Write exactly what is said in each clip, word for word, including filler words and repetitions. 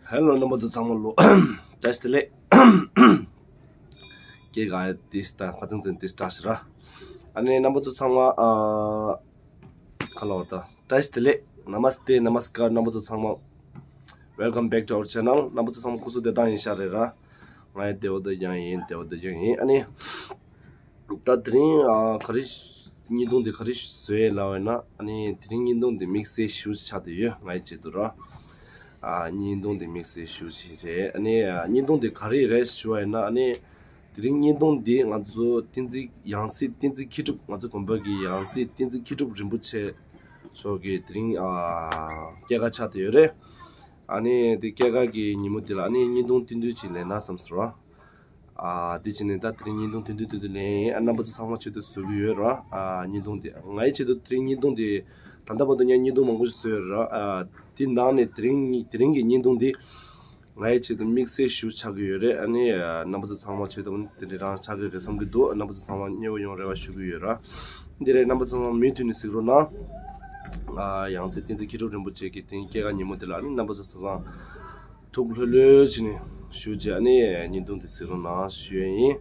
ཧེ་ལོ། རྣམ་པ་ཚོ་ཚང་མ་ལོ། བཀྲ་ཤིས་བདེ་ལེགས། སྐད་ག་ཡ་ཏིས་ཏ་ཁ་ཚང་ཚན་ཏིས་ཏ་ཞི་ར། ཨ་ནི་རྣམ་པ་ཚོ་ཚང་མ་ཨ་ཁ་ལོ་ཏ་བཀྲ་ཤིས་བདེ་ལེགས། Namaste Namaskar། རྣམ་པ་ཚོ་ཚང་མ། Welcome back to our channel། རྣམ་པ་ཚོ་ཚང་མ་སྐུ་གཟུགས་བདེ་ཐང་ཡིན་ཤག་རེད་ར། ང་ཡི་བདེ་བོ་བདེ་རྐྱང་ཡིན། བདེ་བོ་བདེ་རྐྱང་ཡིན། ཨ་ནི། ད་དེ་རིང་ཨ་ག་རེ་བརྙན་ཐུང་འདི་ག་རེ་བཟོས་ཡོད་ལབ་ཡོད་ན། ཨ་ནི་དེ་རིང་བརྙན་ཐུང་འདི་དམིགས་བསལ་ཞེ་པོ་ཆགས་བསྡད་ཡོད། ང་ཡི་ཆེད་དུ་ར། ཨ་བརྙན་ཐུང་འདི་དམིགས་བསལ་ཞེ་པོ་ཞིག་རེད། ཨ་ནི་ཨ་བརྙན་ཐུང་འདི་ག་རེ་རེད་ཞུ་བ་ཡིན་ན། ཨ་ནི་དེ་རིང་བརྙན་ཐུང་འདི་ང་ཚོ་བསྟན་འཛིན་ཡང་སྲིད་བསྟན་འཛིན་མཁས་གྲུབ། ང་ཚོ་དགོན་པ་གི་ཡང་སྲིད་བསྟན་འཛིན་མཁས་གྲུབ་རིན་པོ་ཆེ་མཆོག་གི་དེ་རིང་ཨ་སྐྱེས་སྐར་ཆགས་བསྡད་ཡོད་རེད། ཨ་ནི་དེ་སྐྱེས་སྐར་གྱི་ཉིན་མོ་དེ་ལ་ཨ་ནི་བརྙན་ཐུང་ཐུང་ཐུང་ཅིག་ལེན་ན་བསམ་སོང་ར། ཨ་དེ་བྱས་ནས་ད་དེ་རིང་བརྙན་ཐུང་ཐུང་ཐུང་ཐུང་ཐུང་ལེན་ཡིན། ཨ་རྣམ་པ་ཚོ་ཚང་མ་ཆེད་དུ་བཟོ་གི་ཡོད་ར། ཨ་བརྙན་ཐུང་དེ་ང་ཡི་ཆེད་དུ་དེ་རིང་བརྙན་ཐུང་དེ་ད་ལྟ་བར་དུ་ངས་བརྙན་ཐུང་མང་པོ་ཞིག་བཟོས་ཡོད་ར། ཨ་དེ་ནང་ནས་དེ་རིང་དེ་རིང་གི་བརྙན་ཐུང་དེ་ང་ཡི་ཆེད་དུ་དམིགས་བསལ་ཞེ་པོ་ཆགས་ཀྱི་ཡོད་རེད། ཨ་ནི་ཨ་རྣམ་པ་ཚོ་ཚང་མ་ཆེད་དུ་དེ་འདྲ་རང་ཆགས་ཀྱི་རེད་བསམ་གྱི་འདུག་རྣམ་པ་ཚོ་ཚང་མ་མཉེས་པོ་ཡོང་རེ་བ་ཞུ་གི་ཡོད་ར། འདི་རེད། རྣམ་པ་ཚོ་ཚང་མ་མུ་མཐུད་ནས་གཟིགས་རོགས་གནང་། ཨ་ཡང་སྲིད་བསྟན་འཛིན་མཁས་གྲུབ་རིན་པོ་ཆེ་གི་དེ་རིང་སྐྱེས་སྐར་ཉིན་མོ་དེ་ལ་ཨ་ནི་རྣམ་པ་ཚོ་ཚང་མ་ཐུགས་ལྷོད་ལྷོད་བྱས་ནས་བཞུགས་བྱས། ཨ་ནི་བརྙན་ཐུང་དེ་གཟིགས་རོགས་གནང་ཞུ་ཡས་ཡིན།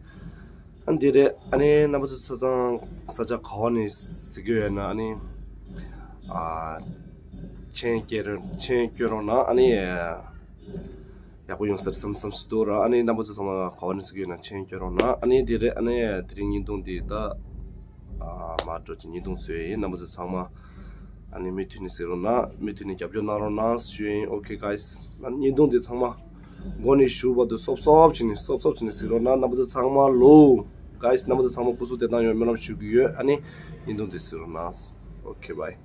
ཨ་འདི་རེད། ཨ་ནི་རྣམ་པ་ཚོ་ཆ་ཚང་ས་ཆ་ག་བ་ནས་གཟིགས་ཀྱི་ཡོད་ན། ཨ་ནི་ཨ་མཆན་སྐྱོན་རོགས་མཆན་སྐྱོན་རོགས་གནང་། ཨ་ནི་ཡག་པོ་ཡོང་ས་རེད་བསམ་བསམ་ཞིག་འདུག་ར། ཨ་ནི་རྣམ་པ་ཚོ་ཚང་མ་ག་བ་ནས་གཟིགས་ཀྱི་ཡོད་ན་མཆན་སྐྱོན་རོགས་གནང་། ཨ་ནི་འདི་རེད། ཨ་ནི་དེ་རིང་བརྙན་ཐུང་འདི་ད་ཨ་མར་འགྲོ་ཅིག་བརྙན་ཐུང་བཟོས་ཡིན། རྣམ་པ་ཚོ་ཚང་མ་ཨ་ནི་མུ་མཐུད་ནས་གཟིགས་རོགས་གནང་། མུ་མཐུད་ནས་རྒྱབ་སྐྱོར་གནང་རོགས་གནང་ཞུ་ཡིན། Okay guys། ཨ་ནི་བརྙན་ཐུང་འདི་ཚང་མ་མགོ་ནས་མཇུག་བར་དུ་སོབ་སོབ་བྱས་ནས་སོབ་སོབ་བྱས་ནས་གཟིགས་རོགས་གནང་། རྣམ་པ་ཚོ་ཚང་མ་ལོ། Guys། རྣམ་པ་ཚོ་ཚང་མ་སྐུ་གཟུགས་བདེ་ཐང་ཡོང་སྨོན་ལམ་ཞུ་གི་ཡོད། ཨ་ནི་བརྙན་ཐུང་འདི་གཟིགས་རོགས་གནང་། Okay bye།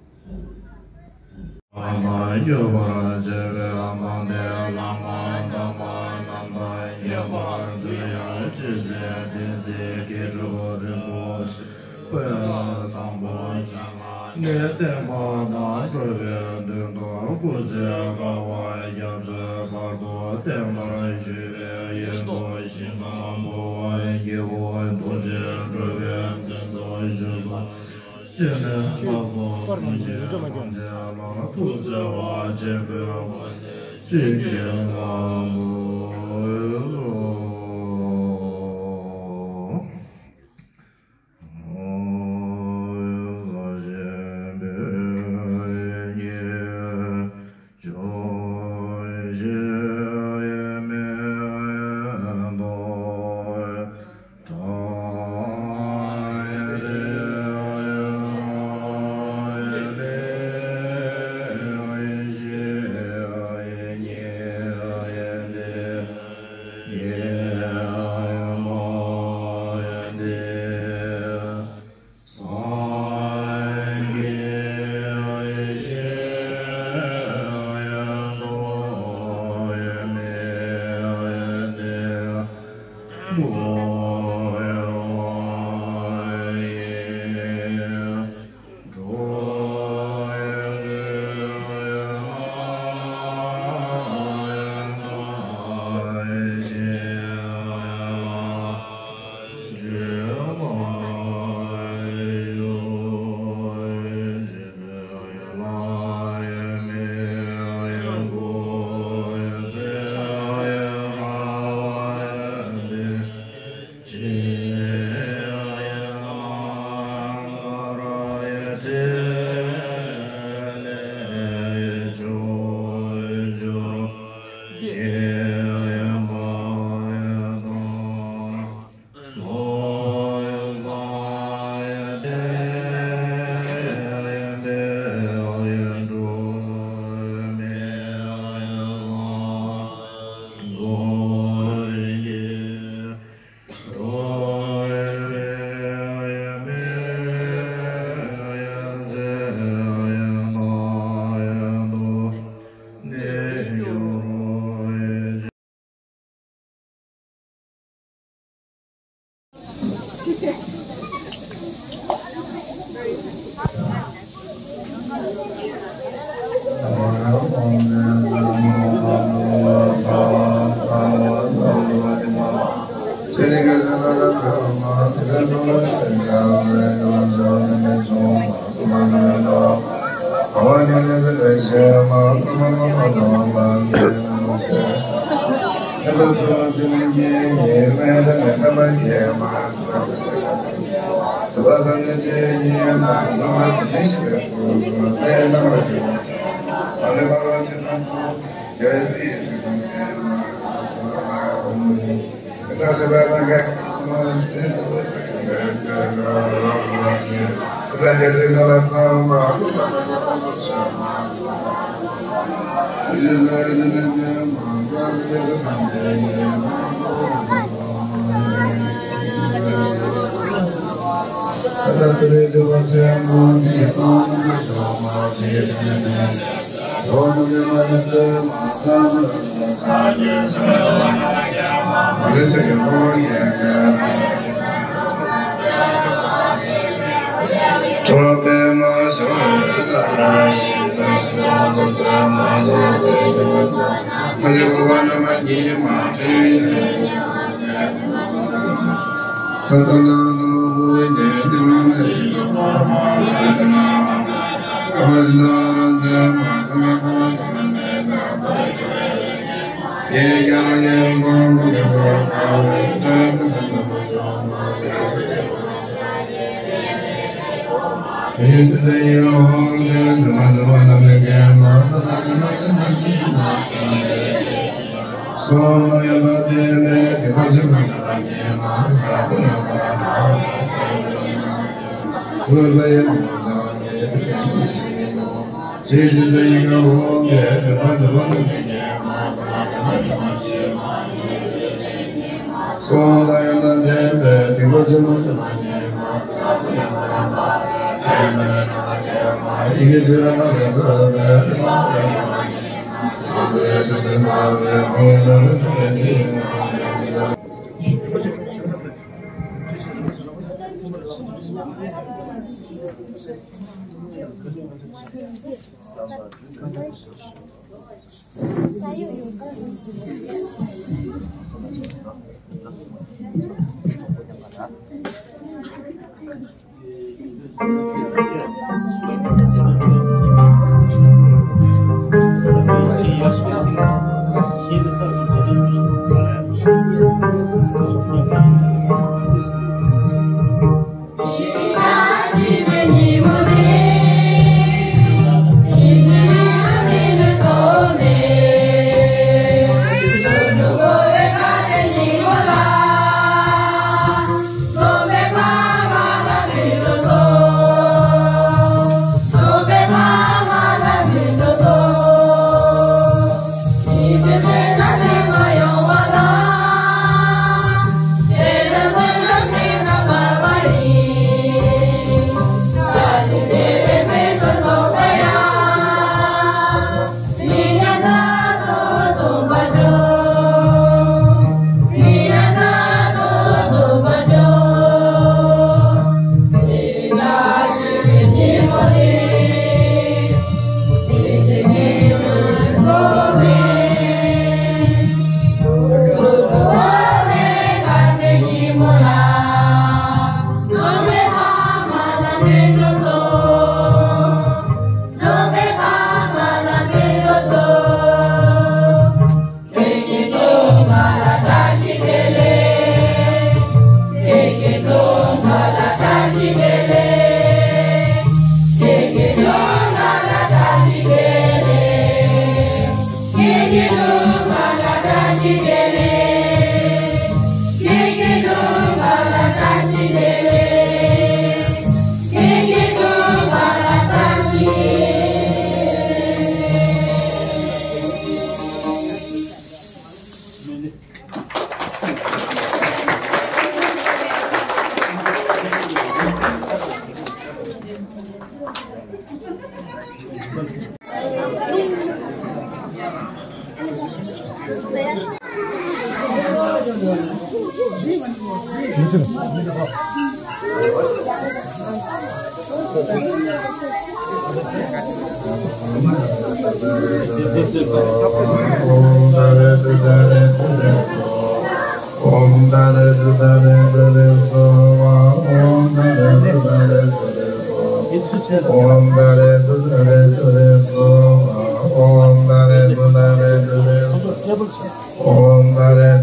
Om Tare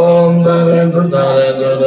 ཨོཾ་ད་རེ་ཏུ་ད་རེ་ཏུ་རེ་སྭཱ་ཧཱ། ཨོཾ་ད་རེ་ཏུ་ད་རེ་ཏུ་རེ། ཨོཾ་ད་རེ་ཏུ་ད་རེ་ཏུ་རེ་སྭཱ་ཧཱ། ཨོཾ་ད་རེ་ཏུ་ད་རེ་ཏུ་རེ་སྭཱ་ཧཱ། ཨོཾ་ད་རེ་ཏུ་ད་རེ་ཏུ་རེ་སྭཱ་ཧཱ། ཨོཾ་ད་རེ་ཏུ་ད་རེ་ཏུ་རེ། ཨོཾ་ད་རེ་ཏུ་ད་རེ་ཏུ་རེ་སྭཱ་ཧཱ། ཨོཾ་ད་རེ་ཏུ་ད་རེ་ཏུ་རེ། ཏུ་རེ་སྭཱ་ཧཱ། ཨོཾ་ད་རེ་ཏུ་ད་རེ་ཏུ་རེ་སྭཱ་ཧཱ། ཨོཾ་ད་རེ་ཏུ་ད་རེ་ཏུ་རེ་སྭཱ་ཧཱ། ཨོཾ་ད་རེ་ཏུ་ད་རེ་ཏུ་རེ་སྭཱ་ཧཱ། ཨོཾ་ད་རེ་ཏུ་ད་རེ་ཏུ་རེ། ཨོཾ་ད་རེ་ཏུ་ད་རེ་ཏུ་རེ་སྭཱ་ཧཱ། ཨོཾ་ད་རེ་ཏུ་ད་རེ་ཏུ་རེ་སྭཱ་ཧཱ། ཨོཾ་ད་རེ་ཏུ་ད་རེ་ཏུ་རེ་སྭཱ་ཧཱ། ད་རེ་ཏུ་ད་རེ་ཏུ་རེ་སྭཱ་ཧཱ། ཨོཾ་ད་རེ་ཏུ་ད་རེ་ཏུ་རེ་སྭཱ་ཧཱ། ད་རེ་ཏུ་ད་རེ་ཏུ་རེ་སྭཱ་ཧཱ། ཨོཾ་ད་རེ་ཏུ་ད་རེ་ཏུ་རེ་སྭཱ་ཧཱ། ཨོཾ་ད་རེ་ཏུ་ད་རེ་ཏུ་རེ་སྭཱ་ཧཱ། ཨོཾ་ད་རེ་ཏུ་ད་རེ་ཏུ་རེ་སྭཱ་ཧཱ། ཨོཾ་ད་རེ་ཏུ་ད་རེ་ཏུ་རེ་སྭཱ་ཧཱ། ཨོཾ་ད་རེ་ཏུ་ད་རེ་ཏུ་རེ་སྭཱ་ཧཱ། ཨོཾ་ད་རེ་ཏུ་ད་རེ་ཏུ་རེ་སྭཱ་ཧཱ། ཨོཾ་ད་རེ་ཏུ་ད་རེ་ཏུ་རེ་སྭཱ་ཧཱ། ཨོཾ། ཨོཾ་ད་རེ་ཏུ་ད་རེ་ཏུ་རེ་སྭཱ་ཧཱ། ཨོཾ་ད་རེ་ཏུ། ཁ་བཏགས། ཨོཾ་ད་རེ་ཏུ་ད་རེ་ཏུ་རེ་སྭཱ་ཧཱ། ཨོཾ་ད་རེ་ཏུ་ད་རེ་ཏུ་རེ་སྭཱ་ཧཱ། ཨོཾ་ད་རེ་ཏུ་ད་རེ་ཏུ་རེ་སྭཱ་ཧཱ། ཨོཾ་ད་རེ་ཏུ་ད་རེ་ཏུ་རེ་སྭཱ་ཧཱ། ཨོཾ་ད་རེ་ཏུ་ད་རེ་ཏུ་རེ་སྭཱ་ཧཱ། ཨོཾ་ད་རེ་ཏུ་ད་རེ་ཏུ་རེ་སྭཱ་ཧཱ། ཨོཾ་ད་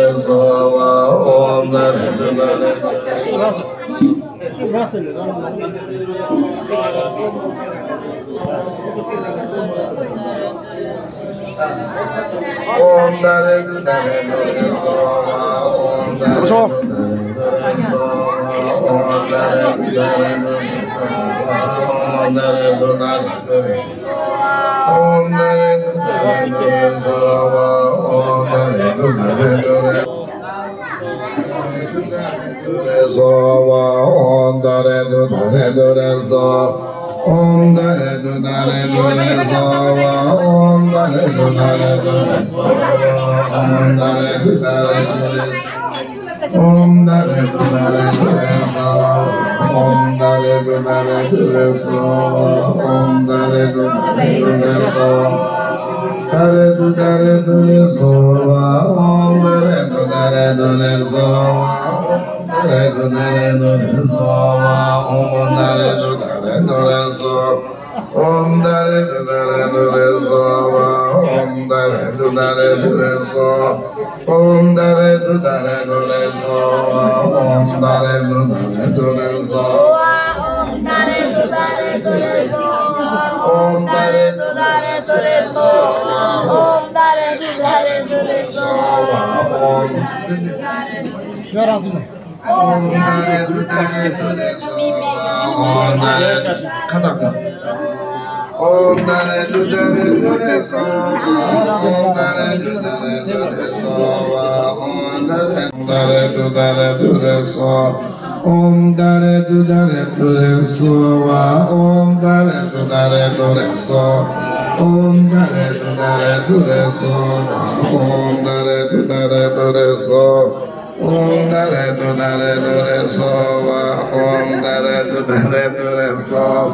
རེ་ཏུ་ད་རེ་ཏུ་རེ་སྭཱ་ཧཱ། ཨོཾ་ད་རེ་ཏུ་ད་རེ་ཏུ་རེ་སྭཱ་ཧཱ། ཨོཾ་ད་རེ་ཏུ་ད་རེ་ཏུ་རེ་སྭཱ་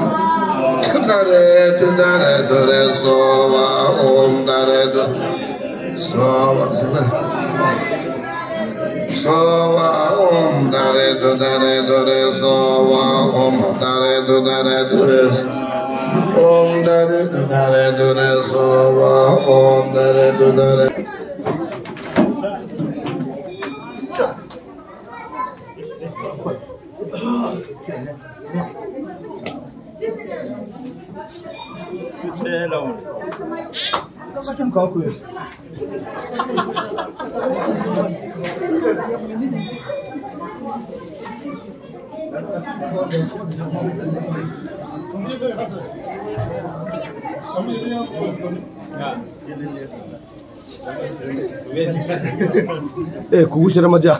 ཧཱ། ད་རེ་ཏུ་ད་རེ་ཏུ་རེ་སྭཱ་ཧཱ། ཨོཾ་ད་རེ་ཏུ་སྭཱ་ཧཱ། སྭཱ་ཧཱ། ཨོཾ་ད་རེ་ཏུ་ད་རེ་ཏུ་རེ་སྭཱ་ཧཱ། ཨོཾ་ད་རེ་ཏུ་ད་རེ་ཏུ་རེ་སྭཱ་ཧཱ། ཨོཾ་ད་རེ་ཏུ་ད་རེ་ཏུ་རེ་སྭཱ་ཧཱ། ཨོཾ་ད་རེ་ཏུ་ད་རེ། ཨེ། གུ་གུ་ཤེས་ར་མ་བྱ།